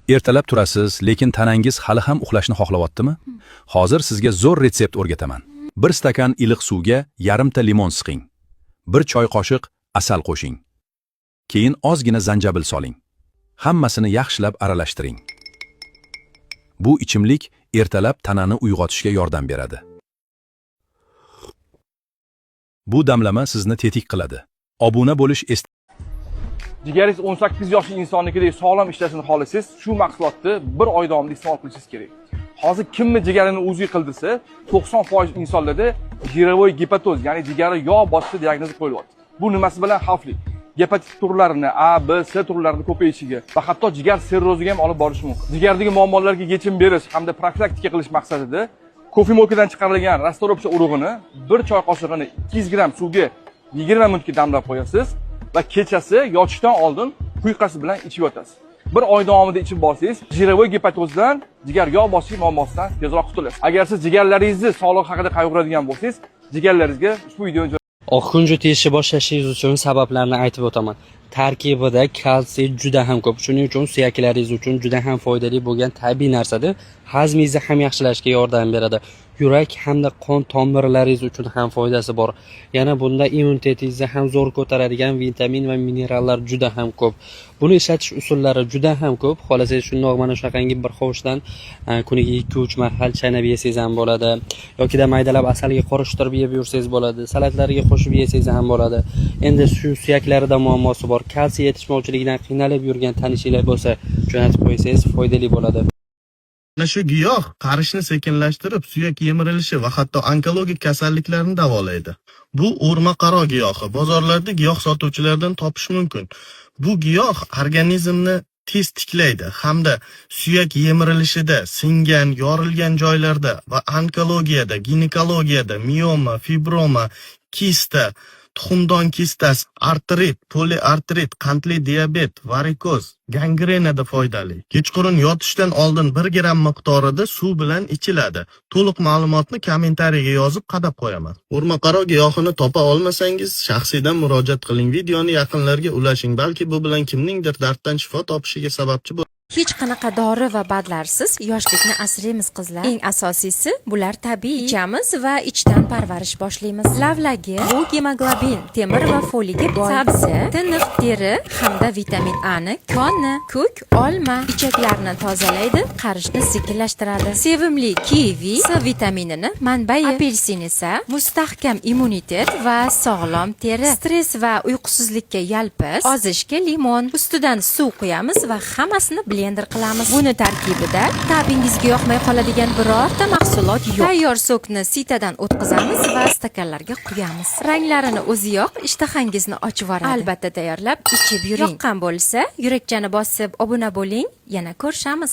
Ertalab turasiz, lekin tanangiz hali ham uxlashni xohlayaptimi? Hozir sizga zo'r retsept o'rgataman. Bir stakan iliq suvga yarimta limon siqing. Bir choy qoshiq asal qo'shing. Keyin ozgina zanjabil soling. Hammasini yaxshilab aralashtiring. Bu ichimlik ertalab tanani uyg'otishga yordam beradi. Bu damlama sizni tetik qiladi. Obuna bo'lish esda Jigaringiz 18 yoshli insonnikidek sog'lom ishlashini xohlasangiz, shu mahsulotni bir oy davomida iste'mol qilishingiz kerak. Hozir kimni jigarini УЗИ qildirsa, 90% insonlarda жировой gepatoz, ya'ni jigari yog' bosishi diagnozi qo'yilyapti. Bu nimasi bilan xavfli? Gepatit turlarini A, B, C turlarini ko'payishiga va hatto jigar sirroziga ham olib borishi mumkin. Jigardagi muammolarga yechim berish hamda profilaktika qilish maqsadida кофемолка dan chiqarilgan расторопша urug'ini bir choy qoshig'ini 200 gramm suvga 20 minutga damlab qo'yasiz va kechasi yotishdan oldin quyqasi bilan ichib yotasiz. Bir oy davomida ichib borsangiz, жировой gepatozdan, jigar yog' bosishi muammosidan tezroq qutulasiz. Agar siz jigarlaringizni sog'lig'i haqida qayg'uradigan bo'lsangiz, jigarlaringizga ushbu videoni Oq kunjut yeyishni boshlashingiz uchun sabablarni aytib o'taman. Tarkibida kalsiy juda ham ko'p. Shuning uchun suyaklaringiz uchun juda ham foydali bo'lgan tabiiy narsadir. Hazmingizni ham yaxshilashga yordam beradi. Yurak hamda qon tomirlaringiz uchun ham foydasi bor. Yana bunda immunitetingizni ham zo'r ko'taradigan vitamin va minerallar juda ham ko'p. Buni ishlatish usullari juda ham ko'p. Xohlasangiz, shundoq mana shunaqangi bir hovuchdan kuniga 2-3 mahal chaynab yesangiz ham bo'ladi. Yokida maydalab asalga qorishtirib yeb yursangiz bo'ladi. Salatlarga qo'shib yesangiz ham bo'ladi. Endi shu suyaklarida muammosi bor, kalsiy yetishmovchiligidan qiynalib yurgan tanishinglar bo'lsa, jo'natib qo'ysangiz foydali bo'ladi. Mana shu giyoh qarishni sekinlashtirib, suyak yemirilishi va hatto onkologik kasalliklarni davolaydi. Bu o'rmaqaro giyohi. Bozorlarda giyoh sotuvchilardan topish mumkin. Bu giyoh organizmni tez tiklaydi hamda suyak yemirilishida, singan, yorilgan joylarda va onkologiyada, ginekologiyada, mioma, fibroma, kista, tuxumdon kistasi, artrit, poliartrit, qandli diabet, varikoz, gangrenada foydali. Kechqurun yotishdan oldin 1 gramm miqdorida suv bilan ichiladi. To'liq ma'lumotni kommentariyaga yozib qadab qo'yaman. O'rmaqaro giyohini topa olmasangiz, shaxsiydan murojaat qiling. Videoni yaqinlarga ulashing, balki bu bilan kimningdir darddan shifo topishiga sababchi Hech qanaqa dori va BADlarsiz yoshlikni asraymiz, qizlar. Eng asosiysi, bular tabiiy. Ichamiz va ichdan parvarish boshlaymiz. Lavlagi bu gemoglobin, temir va foliyga boy. Sabzi tiniq teri hamda vitamin A ni koni. Ko'k olma ichaklarni tozalaydi, qarishni sekinlashtiradi. Sevimli kivi C vitaminini manbai. Apelsin esa mustahkam immunitet va sog'lom teri. Stress va uyqusizlikka yalpiz, ozishga limon. Ustidan suv quyamiz va hammasini blender qilamiz. Buni tarkibida ta'bingizga yoqmay qoladigan birorta mahsulot yo'q. Tayyor сок ni sitadan o'tkazamiz va stakanlarga quyamiz. Ranglarini o'ziyoq ishtahangizni ochib yuboradi. Albatta tayyorlab ichib yuring. Yoqqan bo'lsa, yurakchani bosib obuna bo'ling. Yana ko'rishamiz.